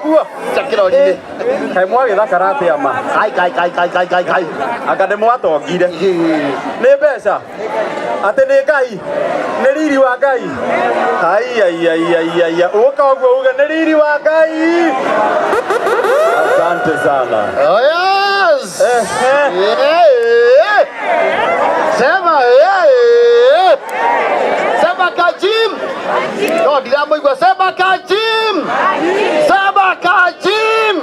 Ũguo. Chakĩrorire. Kaĩ mwagĩthakara atĩa ma? Kai kai kai kai kai kai kai. Anga nĩ mwatongire. Nĩ mbeca. Atĩ nĩ Ngai. Nĩ riri wa Ngai. Ai ai ai ai ai. Ũka ũguo uge nĩ riri wa Ngai. Asante sana. Oh yes. Ehe. Yeah. Sema yeah. Sema Kajim. No, ndiramũigua. Sema Kajim. Sema Kajim.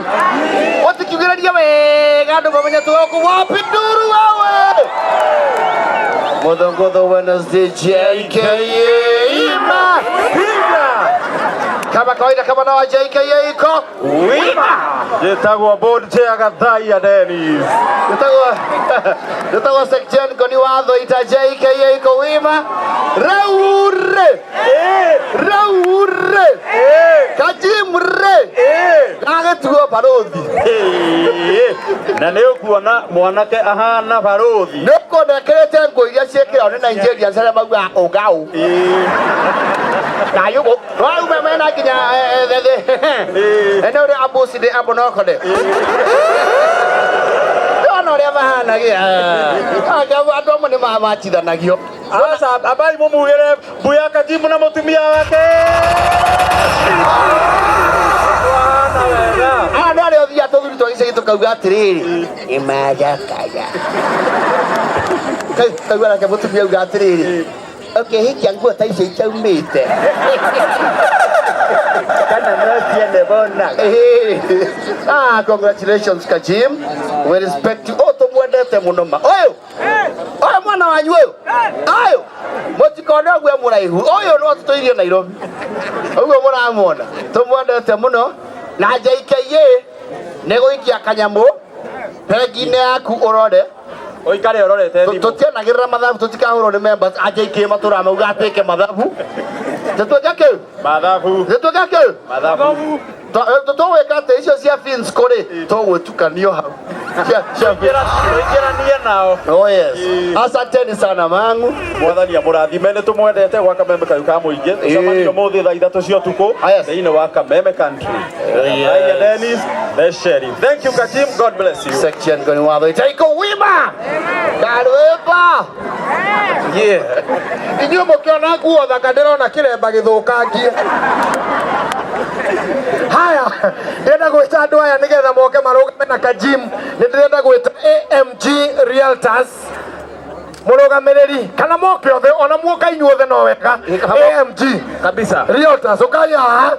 Ũtikiugĩrĩria wega andũ mamenye twĩ wapi nduru wewe. Mũthũngũthũ Wednesday JKA ima. Piga. Kama kawaida kama nawa JKA iko Wima. Njĩtagwo board chair Gathaia Dennis. Njĩtagwo Sekjen Ngoni wa Thũita JKA iko wima. Rĩu rĩ, rĩu rĩ, Kajim rĩ, gagĩtuo barũthi. Na nĩ ũkuona mwanake ahana barũthi. Nĩ ũkuona ekĩrĩte nguo iria ciĩkĩragwo nĩ Nigerians arĩa maugaga ũgaũ. Kayugo. Rwaume mena nginya ene ũrĩa ambuci nĩ ambonokone. Ndona ũrĩa mahanagia. Andũ amwe nĩ mamatithanagio. Aca ambai mũmugĩre mbuya Kajimu na mũtumia wake. Wahana wega. Aya nĩ arĩa ũthiaga tũthuri twa gĩcagi tũkauga atĩrĩrĩ ĩmathakaga. Kaigua nake mũtumia auga atĩrĩrĩ ũkĩhikia nguo ta icio itaumĩte. Kana no ciene bonaga. Ah, congratulations Kajim. We respect you. Oh, tũmwendete mũno ma. Ũyũ. Ũyũ mwana wanyu ũyũ. Ũyũ. Mũtikone ũguo e mũraihu. Ũyũ no tũtũirie Nairobi. Ũguo mũramuona. Tũmwendete mũno. Na JKA nĩ gũikia kanyamũ bengi-inĩ yaku ũrore. Ũikare ũrorete thimũ. Tũtianagĩrĩra mathabu tũtikahũrwo nĩ members a JKA matũraga mauga atĩke mathabu. Tũtwĩke kĩu. Mathabu. Tũtwĩke kĩu. Mathabu. Tũgwĩka atĩ icio cia Finsco rĩ tũgwĩtukanio hau. Cia Tũingĩranie nao. Oh yes. Asanteni sana mangu. Mwathani amũrathime nĩ tũmwendete gwa Kameme kayu ka mũingĩ. Tũcemanio ũmũthĩ thaa 3 cia ũtukũ thĩinĩ wa Kameme Country. Yes. Dennis, the sheriff. Thank you Kajim, God bless you. Section Ngoni watho itaiko wima. Karwĩmba. Yeah. Inyuĩ mũkĩona nguo thaka ndĩrona kĩremba gĩthũkangie. Haya, ndĩrenda gwĩta andũ aya nĩgetha moke marũgame na Kajim. Nĩ ndĩrenda gwĩta AMG Realtors mũrũgamĩrĩri kana moke othe ona muoka inyuothe no wega. AMG Kabisa. Realtors ũkai haha.